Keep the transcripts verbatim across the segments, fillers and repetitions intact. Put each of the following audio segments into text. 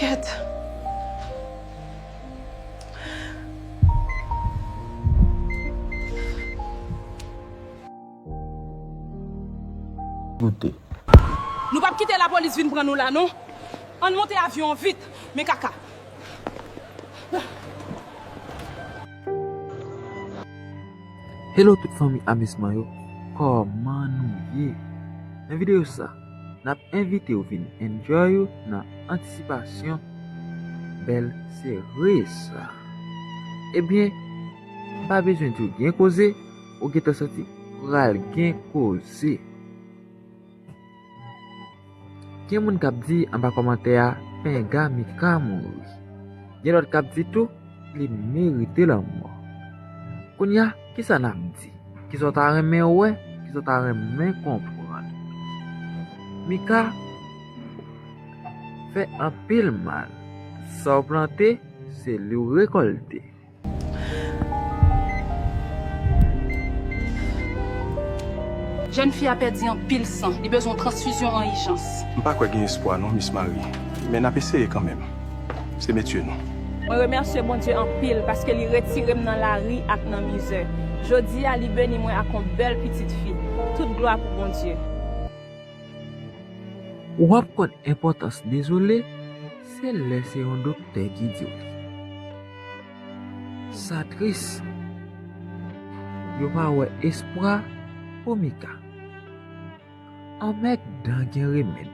Kèt. Koute. Nou p ap kite lapolis vin pran nou la, non. Ann monte avyon an vit. Men kaka. Hello tout fanmi amizman yo, kòman nou ye? Nan videyo sa, n ap envite w vin enjoy ou nan antisipasyon bèl seri sa. Ebyen, m pa bezwen di w gen koze, ou gentan santi pral gen koze. Gen moun k ap di anba kòmantè a, penga Mika mouri. Gen lòt k ap di tou, li merite lanmò. Kounye a, kisa n ap di? Kisa w ta renmen wè? Kisa w ta renmen konprann? Mika fè anpil mal. Sa w plante, se li w rekòlte. Jèn fi a pèdi anpil san. Li bezwen yon transfizyon an ijans. M pa kwè gen espwa non, Miss Marie. Men n ap eseye kanmenm. Se metye nou. Mwen remèsye Bondye anpil paske li retire m nan lari ak nan mizè. Jodi a, li beni mwen ak yon bèl pitit fi. Tout glwa pou Bondye. W ap konn enpòtans dezole, se lè se yon doktè ki di w li. Sa tris. Yo pa wè espwa pou Mika. Anmègdan gen remèd.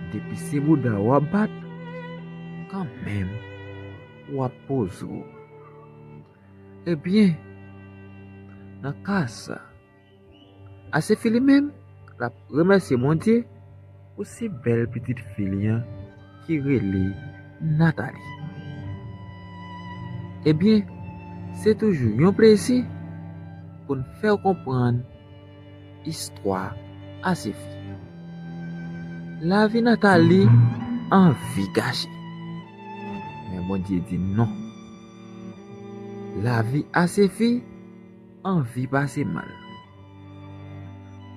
Depi se bouda w ap bat, kanmenm w ap poze w. Ebyen, nan ka sa, Asefi li menm, l ap remèsye Bondye pou si bèl pitit fi li an ki rele Nathalie. Ebyen, se toujou yon plezi pou n fè w konprann istwa Asefi. Lavi Nathalie anvi gache. Men Bondye di non. Lavi Asefi anvi pase mal.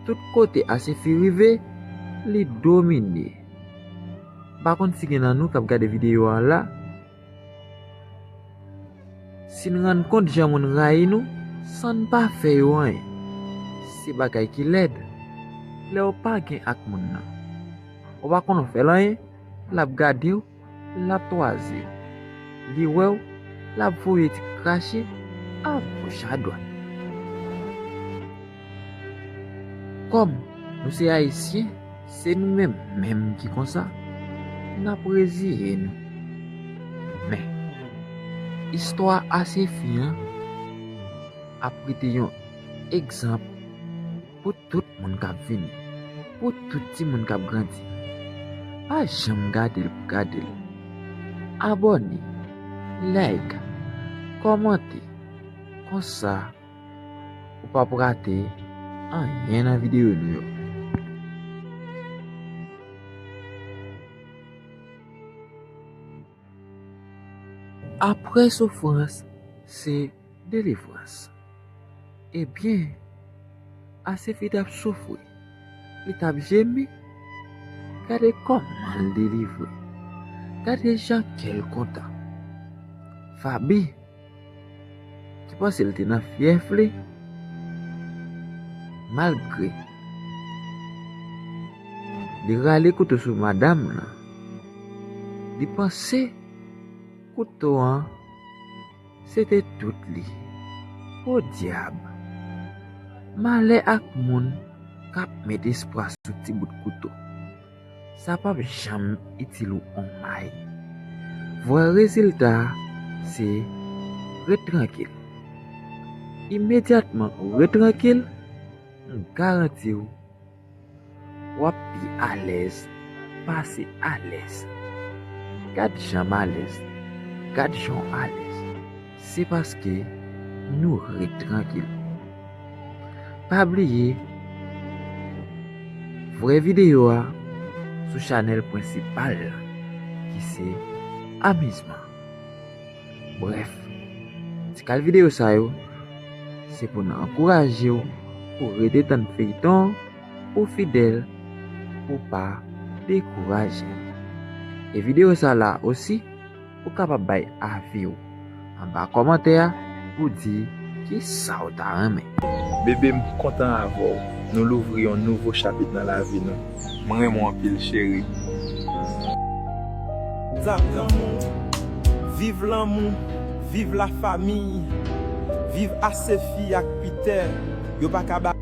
Tout kote Asefi rive, li domine. M pa konn si gen nan nou k ap gade videyo a la. Si n rann kont jan moun rayi nou, san n pa fè yo anyen. Se bagay ki lèd. Lè w pa gen ak moun nan, ou pa konn fè l anyen, l ap gade w, l ap twaze w. Li wè w, l ap voye ti krache a goch a dwat. Kòm nou se Ayisyen, se nou menm menm ki konsa, n ap reziye nou. Men, istwa Asefi an ap rete yon egzanp pou tout moun k ap vini, pou tout timoun k ap grandi. Pa janm gade l pou gade l. Abòne, like, kòmante. Konsa, ou p ap rate anyen nan videyo nou yo. Apre soufrans, se delivrans. Ebyen, Asefi t ap soufri, li t ap jemi. Gade kòman l delivre. Gade jan kè l kontan. Faby, ki panse l te nan fyèf li, malgre li rale kouto sou madanm nan, li panse kouto an se te tout li. Podyab! Malè ak moun k ap met espwa sou ti bout kouto. Sa p ap janm itil ou on may. Vrè rezilta a se ret trankil. Imedyatman ou ret trankil, m garanti w, w ap pi alèz pase alèz. Gad jan m alèz. Gad jan w alèz. Se paske nou ret trankil. Pa bliye, vrè videyo a sou chanèl prensipal la, ki se Amizman. Brèf, ti kal videyo sa yo, se pou n ankouraje w pou rete tann feyton an, pou w fidèl, pou w pa dekouraje. E videyo sa la osi, ou kapab bay avi w anba kòmantè a pou di ki sa w ta renmen. Bebe, m kontan avè w. Nou louvri yon nouvo chapit nan lavi nou. Mwen renmen w anpil, cheri. Zam lanmou, viv lanmou, viv lafami, viv Asefi ak Pitè, yo pa ka ba.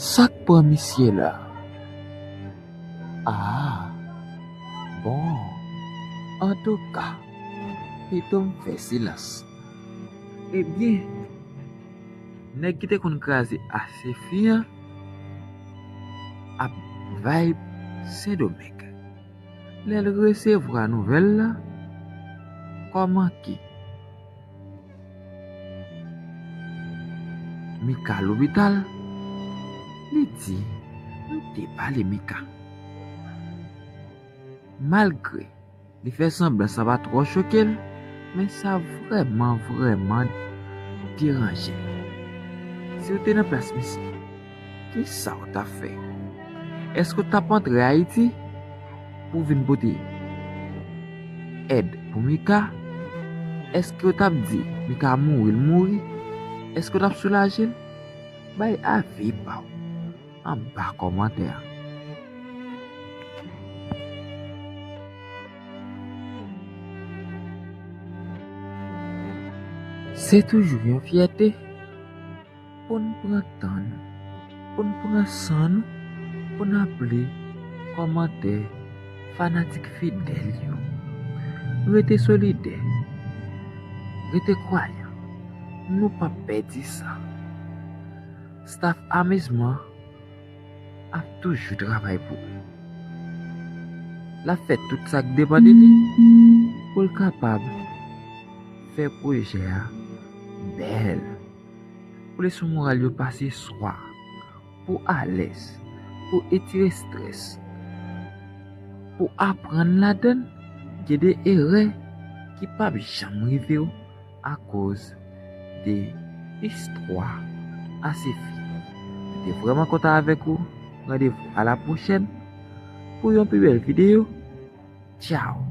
Sa k pran misye la? Ah, bon. Antouka, pito m fè silans. Ebyen, nèg ki te konn kraze Asefi an ap vibe Sendomeng. Lè l resevwa nouvèl la, kòman ki Mika lopital, li di, "M te pale Mika." Malgre li fè sanblan sa pa twò choke l, men sa vrèman, vrèman deranje l. Si w te nan plas misye, ki sa w t ap fè? Èske w t ap antre Ayiti pou w vin pote èd pou Mika? Èske w t ap di Mika mouri, l mouri? Èske w t ap soulaje l? Bay avi pa w anba kòmantè a. Se toujou yon fyète pou n pran tan nou, pou n pran san nou, pou n ap li kòmantè fanatik fidèl yo. Rete solidè, rete kwayan, nou p ap pèdi sa. Staff Amizman ap toujou travay pou ou. L ap fè tout sa k depann de li pou l kapab fè pwojè a bèl, pou leson moral yo pase swa, pou alèz, pou etire estrès, pou aprann ladan l, gen de erè ki p ap janm rive w akoz de istwa Asefi. Mwen te vrèman kontan avèk ou. Randevou a la pwochèn pou yon pi bèl videyo. Tchaw!